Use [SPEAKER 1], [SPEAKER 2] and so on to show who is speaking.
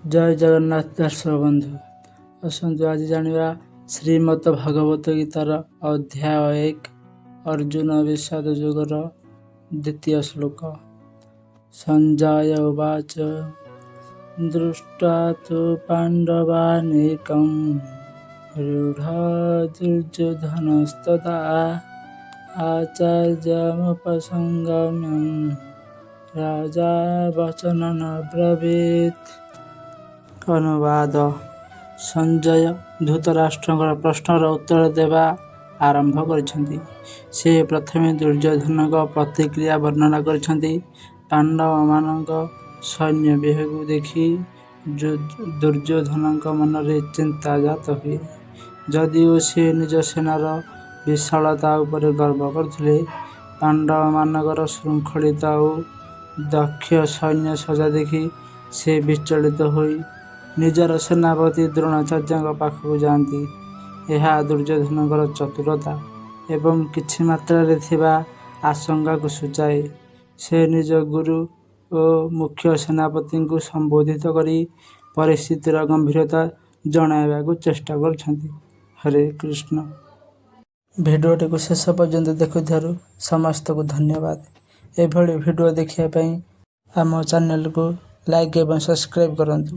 [SPEAKER 1] ଜୟ ଜଗନ୍ନାଥ ଦର୍ଶକ ବନ୍ଧୁ, ଆସନ୍ତୁ ଆଜି ଜାଣିବା ଶ୍ରୀମଦ ଭଗବତ ଗୀତାର ଅଧ୍ୟାୟ 1, ଅର୍ଜୁନ ବିଷାଦ ଯୋଗର ଦ୍ୱିତୀୟ ଶ୍ଲୋକ। ସଞ୍ଜୟ ଉବାଚ, ଦୃଷ୍ଟ୍ୱା ତୁ ପାଣ୍ଡବାନେକଂ ରୂଢ଼ ଦୁର୍ଯ୍ୟୋଧନସ୍ତଥା ଆଚାର୍ଯ୍ୟମୁପସଙ୍ଗମ୍ୟ ରାଜା ବଚନମବ୍ରବୀତ୍। ଅନୁବାଦ: ସଞ୍ଜୟ ଧୃତରାଷ୍ଟ୍ରଙ୍କର ପ୍ରଶ୍ନର ଉତ୍ତର ଦେବା ଆରମ୍ଭ କରିଛନ୍ତି। ସେ ପ୍ରଥମେ ଦୁର୍ଯ୍ୟୋଧନଙ୍କ ପ୍ରତିକ୍ରିୟା ବର୍ଣ୍ଣନା କରିଛନ୍ତି। ପାଣ୍ଡବମାନଙ୍କ ସୈନ୍ୟବ୍ୟୂହକୁ ଦେଖି ଦୁର୍ଯ୍ୟୋଧନଙ୍କ ମନରେ ଚିନ୍ତା ଜାତ ହୁଏ। ଯଦିଓ ସେ ନିଜ ସେନାର ବିଶାଳତା ଉପରେ ଗର୍ବ କରୁଥିଲେ, ପାଣ୍ଡବମାନଙ୍କର ଶୃଙ୍ଖଳିତ ଓ ଦକ୍ଷ ସୈନ୍ୟସଜ୍ଜା ଦେଖି ସେ ବିଚଳିତ ହୋଇ ନିଜର ସେନାପତି ଦ୍ରୋଣାଚାର୍ଯ୍ୟଙ୍କ ପାଖକୁ ଯାଆନ୍ତି। ଏହା ଦୁର୍ଯ୍ୟୋଧନଙ୍କର ଚତୁରତା ଏବଂ କିଛି ମାତ୍ରାରେ ଥିବା ଆଶଙ୍କାକୁ ସୂଚାଏ। ସେ ନିଜ ଗୁରୁ ଓ ମୁଖ୍ୟ ସେନାପତିଙ୍କୁ ସମ୍ବୋଧିତ କରି ପରିସ୍ଥିତିର ଗମ୍ଭୀରତା ଜଣାଇବାକୁ ଚେଷ୍ଟା କରୁଛନ୍ତି। ହରେ କୃଷ୍ଣ। ଭିଡ଼ିଓଟିକୁ ଶେଷ ପର୍ଯ୍ୟନ୍ତ ଦେଖୁଥିବାରୁ ସମସ୍ତଙ୍କୁ ଧନ୍ୟବାଦ। ଏଭଳି ଭିଡ଼ିଓ ଦେଖିବା ପାଇଁ ଆମ ଚ୍ୟାନେଲକୁ ଲାଇକ୍ ଏବଂ ସବସ୍କ୍ରାଇବ୍ କରନ୍ତୁ।